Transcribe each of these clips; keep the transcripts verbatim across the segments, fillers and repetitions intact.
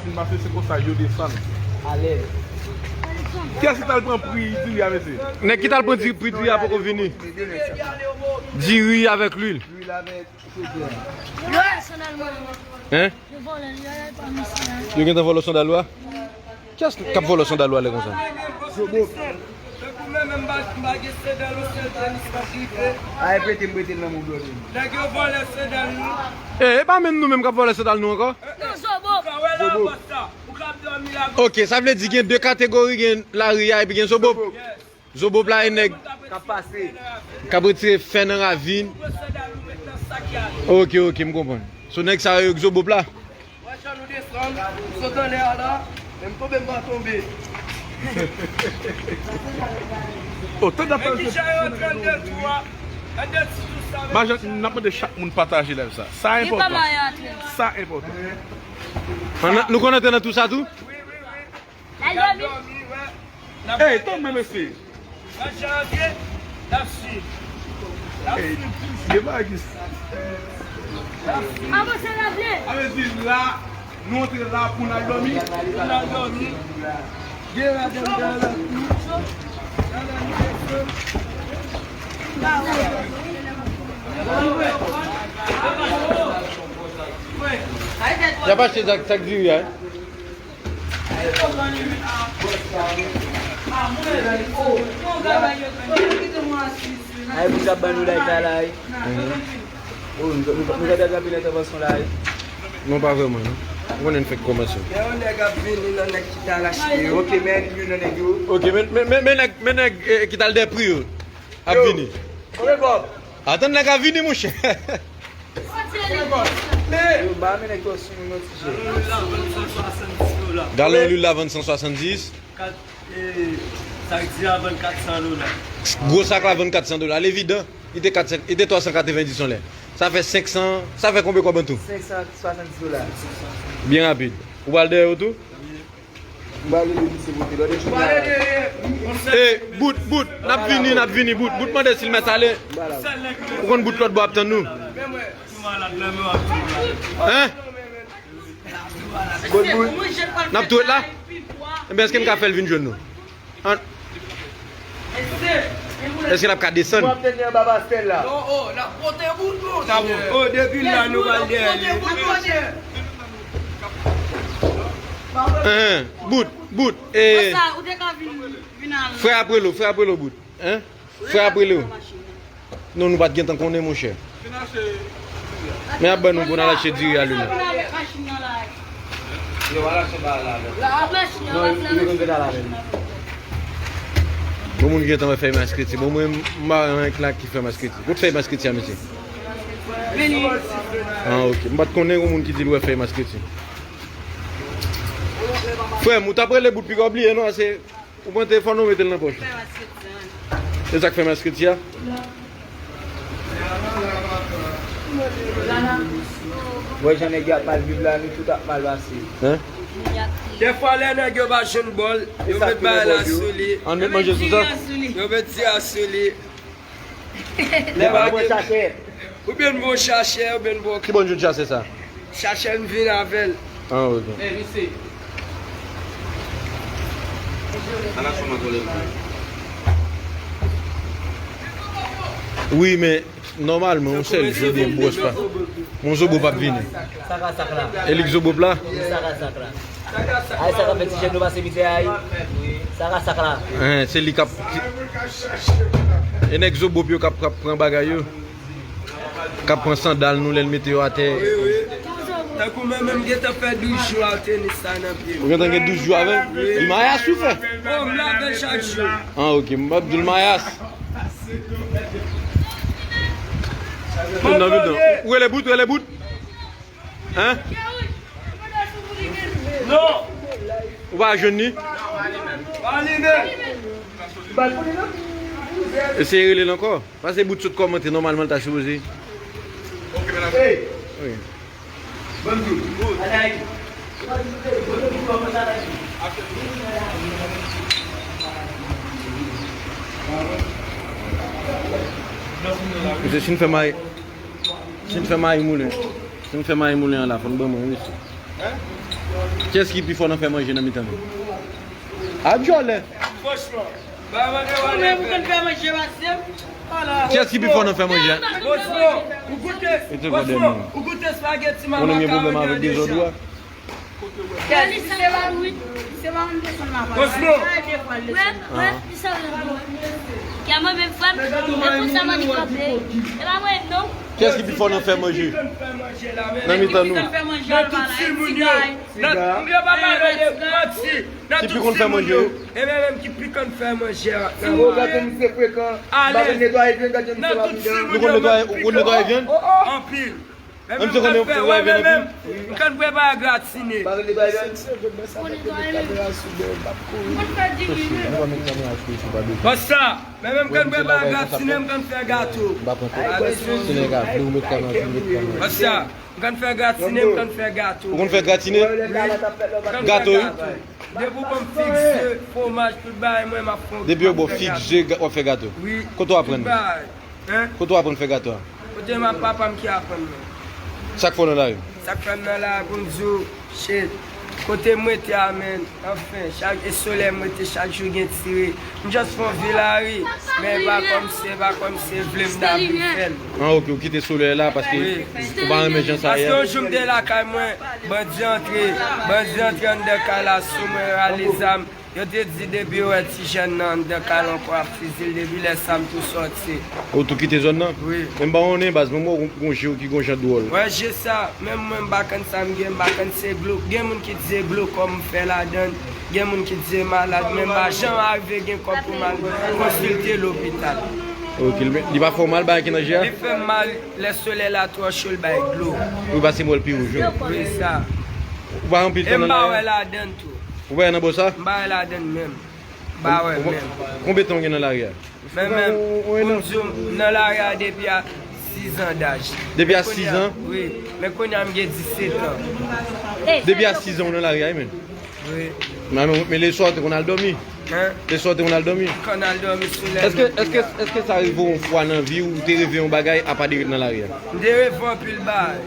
Fin pase, se konsa yo desann. Alèz. Kiyès ki t al pran pri diri a, mesye? Nèg ki t al pran di- pri diri a poko vini. Diri avèk lwil. Lwil avèk chofè. Hein? Yo vòlè li a, pa misye a. Yo gentan vòlè sandal ou a? Kiyès k ap vòlè sandal ou a lè konsa? Zobo. Tankou mwen menm, m pa, m pa gen sandal, yon sèl tenis m ap rive. A, e prete m, prete l nan men w, brother. Nèg yo vòlè sandal nou. E, e pa menm nou menm k ap vòlè sandal nou ankò? Non, Zobo. Zobo. Ok, sa vle di gen de kategori, gen lari a epi gen Zobo. Zobo la e nèg k ap pase, k ap retire fè nan ravin. Ok, ok, m konprann. So nèg sa yo k Zobo la. Wè jan nou desann, m sot anlè a la, men m tonbe, m pa tonbe. Oh, tande apèl. Men ki jan yo antre anndan tou a? Anndan ti tou sa, men Majan, n ap mande chak moun pataje live sa. Sa enpòtan. Sa enpòtan. Ann, nou konn antre nan tou sa tou? Wi, wi, wi. N ap dòmi, wè. Ey, tann mwen, mesye. Jan jan antre, n ap swiv. N ap swiv toujou. Gen bagay ki... N ap swiv. Avanse, Lavle. Sa vle di la, nou antre la pou n al dòmi? Pou n al dòmi. Gen ladann dèyè la tou. Y ap achte sa, sa k diri a, hein? Ay, moun k ap ban nou like la, la, wi. Oh, nou, nou, nou ka trape nan entèvansyon la, wi. Non, pa vrèman, non. Ou konnen n fèk kòmanse. Gen yon nèg ap vini nan nèg ki t al achte yo. Ok, men youn nan nèg yo. Ok, men, men, men, men nèg, men nèg, eh, ki t al dèyè pri yo ap vini. Yo, konbyen kòb? Atann, nèg ap vini, monchè. Yo, ba men nèg yo sou nou yon ti jè. Galon lwil la vann san swasanndis. Kat, e, sak di a vann kat san dola. Gwo sak la vann kat san dola. Levidan, li te kat san, li te twa san katrevendis yon lè. Sa fè senk san, sa fè konbyen kòb an tou? Senk san swasanndis dola. Byen rapid. Ou pral dèyè yo tou? Wi. M pral rele misye pote lòt. E, Bout, Bout, n ap vini, n ap vini, Bout. Bout mande si l mèt ale. Ou konn Bout lòt bò ap tann nou. Hein? Kot Bout? N ap tou ret la? Enben, èske n ka fè l vin jwenn nou? An-, èske n ap ka desann? Mwen ap tande anba pastèl la. Non, oh, n ap pote Bout, non, Seyè. Oh, depi la, nou pral dèyè li. Hein, Bout, Bout, eh. Frè ap rele w, frè ap rele w, Bout. Hein? Frè ap rele w. Non, nou pa t gentan konnen, monchè. Men ap ban nou pou n al achte diri a li menm. Bon, moun gentan wè fèy maskreti. Bon, mwen, m pa renmen ak la ki fè maskreti. Kot fèy maskreti a, mesye? Ah, ok. M pa t konnen yon moun ki di l wè fèy maskreti. Frè m, ou t ap rele Bout piga w bliye, non? Se Ou pran telefòn ou mete l nan pòch ou. E sa k fè maskreti a? Wè jan nèg yo ap mal viv la, nou tout ap mal pase. Hein? Dèfwa lè nèg yo pa jwenn bòl, yo met bagay la sou li. Ann met manje sou sa? Yo met diri a sou li. Lè pa gen, oubyen n voye chachè, oubyen n voye. Ki bò n jwenn chachè sa? Chachè n vin avè l. Ah, ok. Wi, men nòmalman, yon sèl jou, byen bwòs pa. Mon Zobo p ap vini. Sak la, sak la. E li k Zobo la? Sak la, sak la. Ay, sa k ap fè ti jèn yo pase mizè, ay. Sa ka, sa ka la. Hein, se li k ap, e nèg Zobop yo k ap, k ap pran bagay yo. K ap pran sandal nou lè l mete yo atè. Wi, wi. Tankou mwen menm, m gentan fè douz jou a tenis sa nan pye m. Ou gentan gen douz jou avè l? Wi. Li mayas ou fè? Bon, m lave l chak jou. Ah, ok, m ap di l mayas. Ou rele Bout, ou rele Bout. Hein? Non. Ou pa jwenn li? Eseye rele l ankò. Paske Bout sot kòmante, nòmalman l ta sipoze. Wi. Mesye, si n fè may, si n fè may moulen, si n fè may moulen an la, fò n ban mwen, wi, mesye. Kiyès ki pi fò nan fè manje nan mitan nou? A djòlè. Franchman, ba mande Ou menm ou konn fè manje pase m? Kiyès ki pi fò nan fè manje? Osmo, ou goute, Osmo, ou goute spaghetti mama Carmen deja? Kèl, se pa wi. Se pa yon desann mama. Osmo. Wè, wè, li sa vle di. Kè mwen menm frè m, e konsa mwen li kanpe. E pa mwen non. Kiyès ki pi fò nan fè manje? Nan mitan nou. Nan tout timoun yo. Nan, yo pa pale de manti. Nan tout timoun yo. E mwen menm ki pi konn fè manje. Gade misye frekan. Alèz. Nan tout timoun yo. Nou konn netwaye, ou konn netwaye vyann? Anpil. Menm m konn fè, wè, menm m konn prepare gratine. Konsa, menm m konn prepare gratine, m konn fè gato. Konsa, m konn fè gratine, m konn fè gato. Ou konn fè gratine? Gato, wi. Depi w ban m fig, ze, fwomaj, tout bagay, mwen, m ap fè. Depi yo ba w fig, ze, w ap fè gato. Kote w aprann? Hein? Kote w aprann fè gato a? Kote m ap papa m ki aprann mwen. Sa k fè w nan lari? Sa k fè m nan lari pou m di w, shit. Kote m rete a, menm, anfen, chak e solèy m rete, chak jou gen tire. M just fè yon vi lari, men e pa kòmsi, e pa kòmsi e vle m ta vin fè l. Ah, ok, ou kite solèy la paske ou pa renmen jan sa ye. Paske yon jou m te lakay mwen, bandi antre, bandi antre anndan kay la sou mwen, rale zam. Yo te di depi yo wè ti jèn nan anndan kay la ankò ap fizi l, depi lè sa m tou sòti. Ou tou kite zòn nan? Wi. Men m pa konnen baz, men m wè w gon je w ki gon jan dwòl. Wè je sa, menm mwen m pa konn sa m gen, m pa konn se glo-, gen moun ki di se glokòm m fè ladan l, gen moun ki di se malad, men m pa janm arive gen kòb pou m al konsilte lopital. Ok, li, li pa fè w mal bagay ki nan je a? Li fè m mal, lè solèy la twò cho l bay glo. Ou pase m wè l pi wouj wi. Wi sa. Ou bay anpil tan nan lari a? M pa wè ladan l tou. Ou pa wè nan bò sa? M pa wè ladan l menm. M pa wè menm. Konbyen tan w gen nan lari a? Men menm, pou m di w, m nan lari a depi a sizan daj. Depi a sizan? Wi, men kounye a m gen disetan. Depi a sizan w nan lari a wi menm? Wi. Men, men, men leswa w te konn al dòmi? Hein? Leswa w te konn al dòmi? M konn al dòmi sou lè. Èske, èske, èske sa rive w yon fwa nan vi w, ou te reve yon bagay apa de ret nan lari a? M te reve anpil bagay.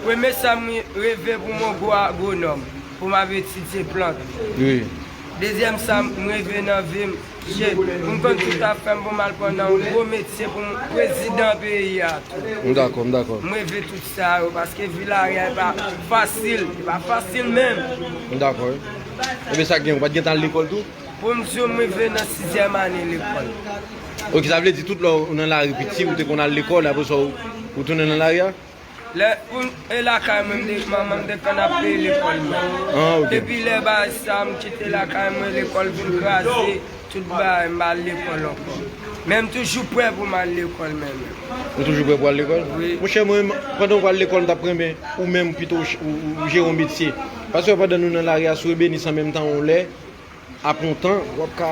Premye sa m reve pou m yon gwo agwonòm, pou m ap etidye plant. Wi. Dezyèm sa m reve nan vi m, shit, pou m konn tout afè m, pou m al pran nan yon gwo metye, pou m prezidan peyi a tou. M dakò, m dakò. M reve tout sa yo, paske vi lari a e pa fasil, e pa fasil menm. M dakò wi. Ebyen sa k gen, ou pa t gentan al lekòl tou? Pou m di w, m rive nan sizyèm ane lekòl. Ok, sa vle di tout lè w nan lari piti, ou te konn al lekòl, apre sa w, ou tounen nan lari a? Lè, pou m, e lakay mwen, m te, manman m te konn ap peye lekòl mwen. Ah, ok. Depi lè bagay sa, m kite lakay mwen, lekòl vin kraze, tout bagay, m pa al lekòl ankò. Men m toujou prè pou m al lekòl, menm. Ou toujou prè pou al lekòl? Wi. Monchè, mwen menm, pandan w pral lekòl, m t ap renmen, ou menm, pito, ou, ou, ou jere yon metye. Paske pandan nou nan lari a, si w ebènis an menm tan, yon lè, apre yon tan, w ap ka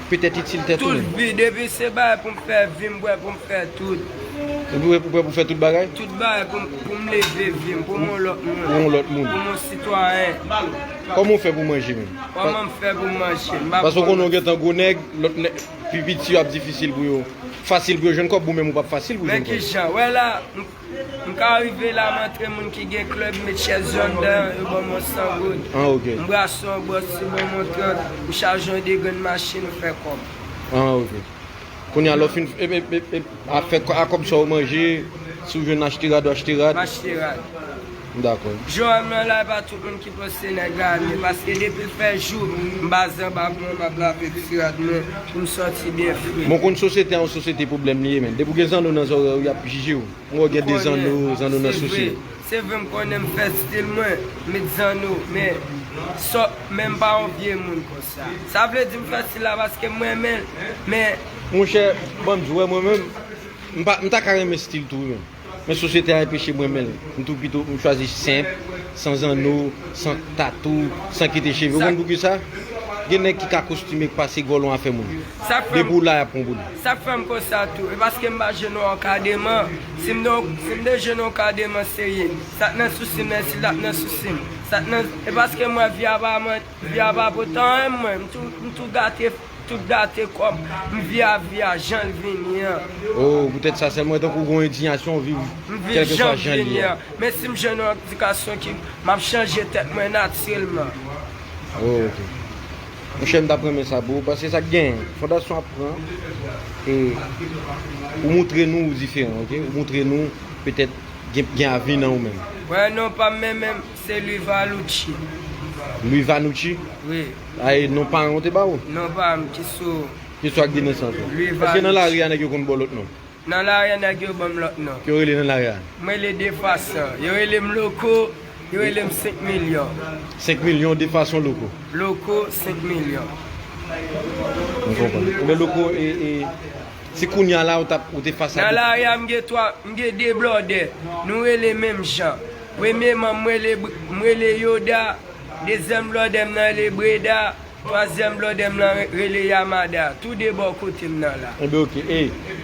petèt itil tèt ou menm. Tout vi, depi se bagay pou m fè vi, m prè pou m fè tout. Ou prè, ou prè pou fè tout bagay? Tout bagay pou m, pou m leve vi m, pou m yon lòt moun. Pou yon lòt moun. Pou m yon sitwayen. Kòman w fè pou manje menm? Kòman m fè pou m manje? M pa... Paske w konnen w gentan gwo nèg, lòt nèg, pi piti yo ap difisil pou yo. Fasil pou yo jwenn kòb, ou menm ou p ap fasil pou jwenn kòb. Men kijan? Wè la, m M ka rive la, m antre moun ki gen klèb, m met chèz yo anndan, yo ban m yon san goud. Ah, ok. M brase yon bòs, yo ban m yon trant, m chaje yon de grenn machin, m fè kòb. Ah, ok. Kounye a, lè w fin, e, e, e, e, a fè kò-, a kòb sa w manje, si w jwenn achte rad, w achte rad. M achte rad. M dakò. Jou a m nan la, e pa tout moun ki panse nèg la renmen, paske depi l fè jou, m baze anba pon, m ap lave ti rad mwen, pou m sòti byen fre. Bon, konn sosyete a, yon sosyete pwoblèm li ye, men. Depi w gen zanno nan zòrèy ou, y ap jije w. M wè w gen de zanno, zanno nan sosyete. Se vre, m konnen m fè stil mwen, m met zanno, men sò, men m pa yon vye moun konsa. Sa vle di m fè stil la paske m renmen l, men... Monchè, ban m di w, wè mwen menm, m pa, m ta ka renmen stil tou wi menm. Men sosyete a anpeche m renmen l. M tou pito, m chwazi senp, san zanno, san tatou, san kite cheve. Ou konn poukisa? Gen nèg ki ka kostime k pase gòlon afè moun. Depi w la, y ap pran w pou li. Sa k fè m konsa tou, e paske m pa jwenn yon ankadreman. Si m te, si m te jwenn yon ankadreman serye, sa t nan sousi m, men si l t ap nan sousi m, Sa t nan, e paske mwen vi a pa mwen, vi a pa potan anyen mwen, m tou, m tou gate, tout gate kò m, m vi a vi a jan l vini an. Oh, poutèt sa sèlman, tankou gon endiyasyon, w viv kèlkeswa jan l ye a. Men si m jwenn yon edikasyon ki, m ap chanje tèt mwen natirèlman. Oh, ok. Monchè, m t ap renmen sa pou ou, paske sa k genyen, fondasyon ap pran, e ou moutre nou ou diferan, ok? Ou moutre nou petèt gen, gen avni nan ou menm. Wè, non pa m menm, menm, se Louis Vanucci. Louis Vanucci? Wi. A, e non paran w te ba ou? Non pa m, ki sou. Ki sou ak de nesans ou? Louis Vanucci. Èske nan lari a nèg yo konn ba w lòt non? Nan lari a nèg yo ban m lòt non. Ki yo rele nan lari a? Mwen rele De Fason. Yo rele m Loko, yo rele m senk milyon. Senk milyon De Fason Loko. Loko, senk milyon. M konprann. Ebyen Loko, e, e, si kounye a la ou t ap, ou te fas a. Nan lari a m gen twa, m gen de blòdè. Nou rele menm jan. Premyeman, m rele, m rele Yoda. Dezyèm blòdè m nan rele Breda. Twazyèm blòdè m lan re-, rele Yamada. Tou de bò kote m nan la. Enben, ok. E,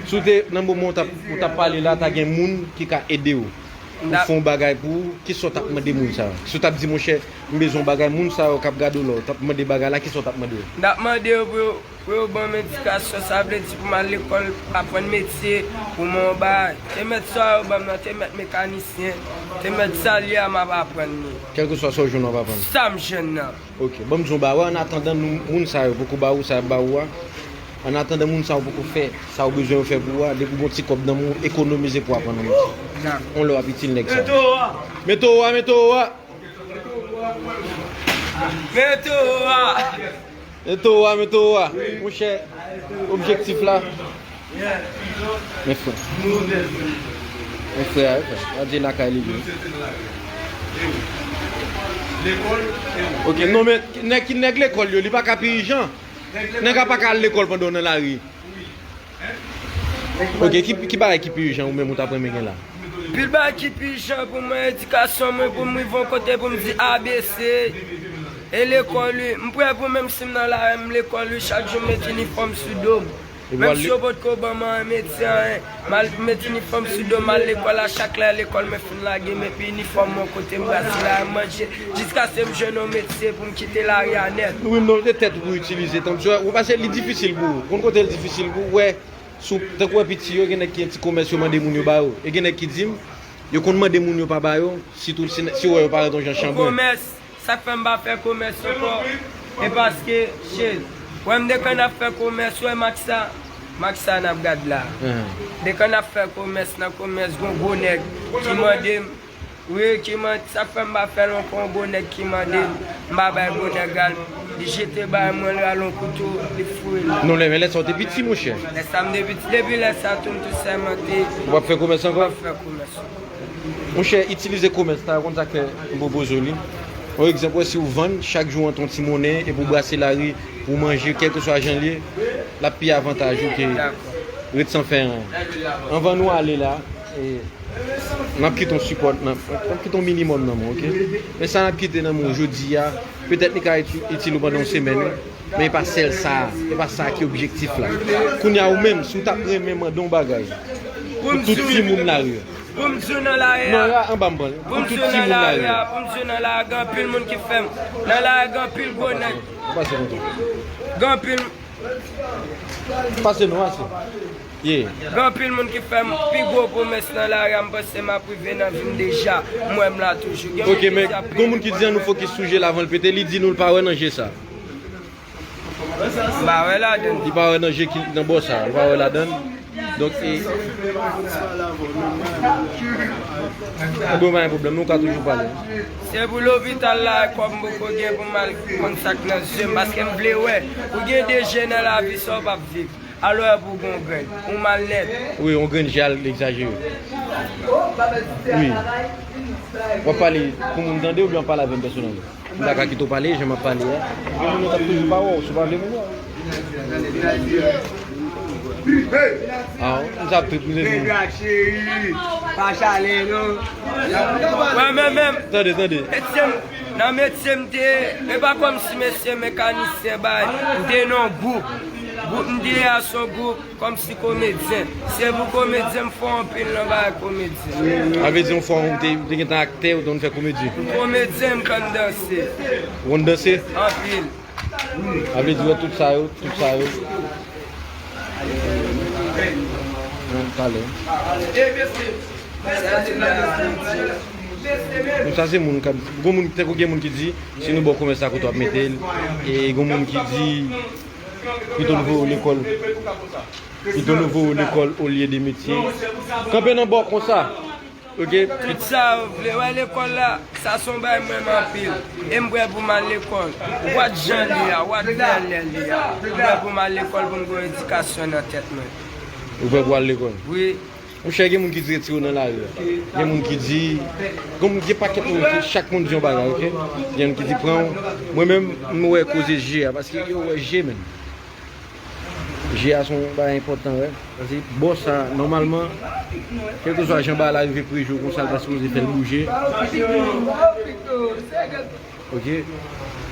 si w te nan moman w t ap, ou t ap pale la, ta gen moun ki ka ede w. Ou fè yon bagay pou ou, kisa w t ap mande moun sa yo? Si w t ap di, monchè, m bezwen yon bagay, moun sa yo k ap gade w la, w t ap mande bagay la, kisa w t ap mande yo? M t ap mande yo pou yo, pou yo ban m edikasyon, sa vle di pou m al lekòl, aprann metye, pou m yon bagay. Te mèt sa yo ban m nan, te mèt mekanisyen, te mèt sa l ye a, m ap aprann li. Kèlkeswa sa w jwenn, w ap aprann. Sa m jwenn nan. Ok, ban m di w yon bagay, annatandan nou, moun sa yo poko ba ou sa y ap ba ou a, annatandan moun sa yo poko fè sa ou bezwen yo fè pou ou a, depi w gen yon ti kòb nan men w, ekonomize pou w aprann yon bagay. Yon lè w ap itil nèg sa yo. Men towo a, men towo a, men towo a. Men towo a, men towo a. Monchè, objektif la, men frè. Men frè a, frè. Adye lakay li vin. Ok, non, men nèg ki nèg lekòl yo, li pa ka pi ijan. Nèg la pa ka al lekòl pandan w nan lari. Ok, ki, ki bagay ki pi ijan ou menm ou t ap renmen gen la? Pil bagay ki pi ijan pou mwen, edikasyon mwen, pou m rive yon kote pou m di A B C. E lekòl, wi. M prè pou menm si m nan lari, m lekòl, wi. Chak jou m met inifòm sou do m. Menm si yo potko ban m anyen, metye anyen, m al met inifòm sou do m, m al lekòl a chak lè lekòl mwen fin lage m epi inifòm mwen kote m brase la, m manje, jiskaske m jwenn yon metye pou m kite lari a nèt. Wi, m non, se tèt ou pou itilize, tanpri, ou paske li difisil pou ou. Konn kote l difisil pou ou, wè, sou, tankou wè piti yo, gen nèg ki gen ti komès yo mande moun yo ba yo. E gen nèg ki di m, yo konn mande moun yo pa ba yo, sitou si, si yo wè yo parèt yon jan chanbren. Komès. Sa k fè m pa fè komès ankò, e paske, shit, wè m dekann ap fè komès, wè Maksa, Maksa n ap gad la. Dekann ap fè komès, nan komès, gon gwo nèg ki mande m, wi, ki man-, sa k fè m pa fè l ankò, yon gwo nèg ki mande m, m pa bay gwo nèg a l, li jete bay mwen, l rale yon kouto, li foure l. Non, lè, men lè sa w te piti, monchè. Lè sa m te piti, depi lè sa tou, m tou sèmante. Ou p ap fè komès ankò? M p ap fè komès ankò. Monchè, itilize komès la, ou konn sa k fè m pwopoze w li. Yon egzanp, wè, si w vann, chak jou w rantre yon ti monnen, epi w brase lari, pou w manje, kèlkeswa jan l ye, l ap pi avantaj ou ke ret san fè anyen. Anvan nou ale la, e, n ap kite yon sipò, n ap, n ap kite yon minimòm nan men w, ok? Men sa n ap kite nan men w jodi a, petèt li ka iti-, itil ou pandan yon semèn, wi. Men e pa sèl sa, e pa sa ki objektif la. Kounye a ou menm, si w t ap renmen mande yon bagay pou tout timoun lari a. Pou m di w nan lari a. Non, la, anba m pran. Pou tout timoun lari a. Pou m di w nan lari a, gen anpil moun ki fè m. Nan lari a, gen anpil gwo nèg. Ou pase kontan. Gen anpil. Pase non, pase. Yeah. Gen anpil moun ki fè m pi gwo pwomès nan lari a, m panse m ap rive nan vi m deja. M wè m la toujou. Ok, men gon moun ki di an nou fokis sou je l avan l pete, li di nou l pa wè nan je sa. M pa wè ladann. Li pa wè nan je ki nan bò sa, li pa wè ladann. Donk, e, anben, pa gen pwoblèm, nou ka toujou pale. Se pou lopital la, kòb m poko gen pou m al konn sa k nan zye m, paske m vle wè. Ou gen de je nan lavi sa, w p ap viv. Alò, pou w gen yon grenn, ou mal nèt. Wi, yon grenn je al egzajere. Wi. W ap pale pou moun tande oubyen w ap pale avè m pèsonèlman? M pa ka kite w pale, jan m ap pale a. Gen moun yo t ap toujou pa wè w, si w pa vle moun wè w. Aw, m sa ap trip, m se moun. Bèl cheri, pa chalè non. Mwen menm, menm. Tande, tande. Metye m, nan metye m te, e pa kòmsi mesye mekanisyen bay, m te nan yon gwoup. Gwoup m te ye a se yon gwoup kòmsi komedyen. Se pou komedyen, m fò anpil nan bagay komedyen. Sa vle di yon fwa ou te, ou te gentan aktè, ou te konn fè komedi? M komedyen, m konn danse. Ou konn danse? Anpil. Sa vle di wè tout sa yo, tout sa yo. Nan talè. Bon, sa se moun k ap, gon moun, tankou gen moun ki di, si nou ba w komès la, kote w ap mete l. E gon moun ki di, pito nou voye w lekòl. Pito nou voye w lekòl olye de metye. Kanpe nan bò konsa. Ok. Tout sa w vle wè lekòl la, sa se yon bagay m renmen anpil. E m prè pou m al lekòl. Ou wè jan li a, ou wè lè li a. M prè pou m al lekòl pou m gen yon edikasyon nan tèt mwen. Ou prè pou al lekòl? Wi. Monchè, gen moun ki di retire w nan lari a. Gen moun ki di, gen moun, gen pakèt moun ki, chak moun di yon bagay, ok? Gen moun ki di pran w. Mwen menm, m wè koze je a, paske yo wè je, menm. Je a se yon bagay enpòtan, wè. Paske bò sa, nòmalman, kèlkeswa jan bagay la rive prije w konsa, l ta sipoze fè l bouje. Ok?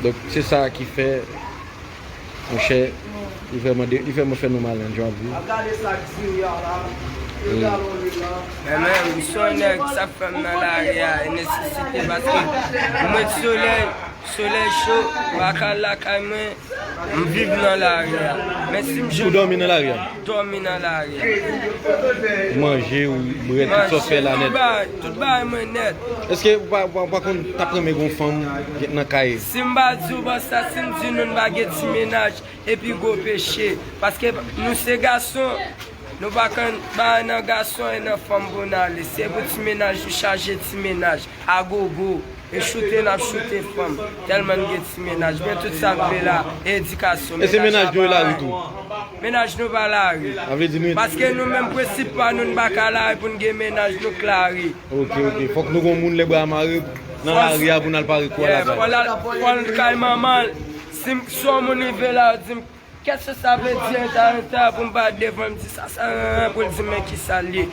Donk, se sa ki fè, monchè, li vrèman de, li vrèman fè nou mal, jan w ap di. Men, men, m se yon nèg, sa k fè m nan lari a, e nesesite, paske m wè solèy, solèy cho, m pa ka al lakay mwen, m viv nan lari a. Men si m jwenn. Ou dòmi nan lari a? Dòmi nan lari a. Manje, ou bwè, tout sa w fè la nèt. Tout bagay, tout bagay mwen nèt. Èske ou pa, ou pa, ou pa konn t ap renmen gon fanm nan kay? Si m pa di w bòs la, si m di nou n pa gen ti mennaj, epi gwo peche. Paske nou se gason, nou pa konn bagay nan gason e nan fanm pou n ale. Se pou ti mennaj, nou chaje ti mennaj, agogo. E choute n ap choute fanm. Tèlman n gen ti mennaj. Men tout sa m vle la, edikasyon. E se mennaj nou yo lari tou? Mennaj nou pa lari. Sa vle di nou. Paske nou menm prensip pa nou, n pa ka lari pou n gen mennaj nou k lari. Ok, ok. Fòk nou gon moun lè bra mare nan lari a pou n al pare kò lakay. Fò l al, fò l kay manman l. Si m, si yon moun rive la, yo di m, "Qu'est-ce que ça veut dire, enta, enta?" Pou m pa devan, m di sa, sa, pou l di m, "Men ki sa l ye?"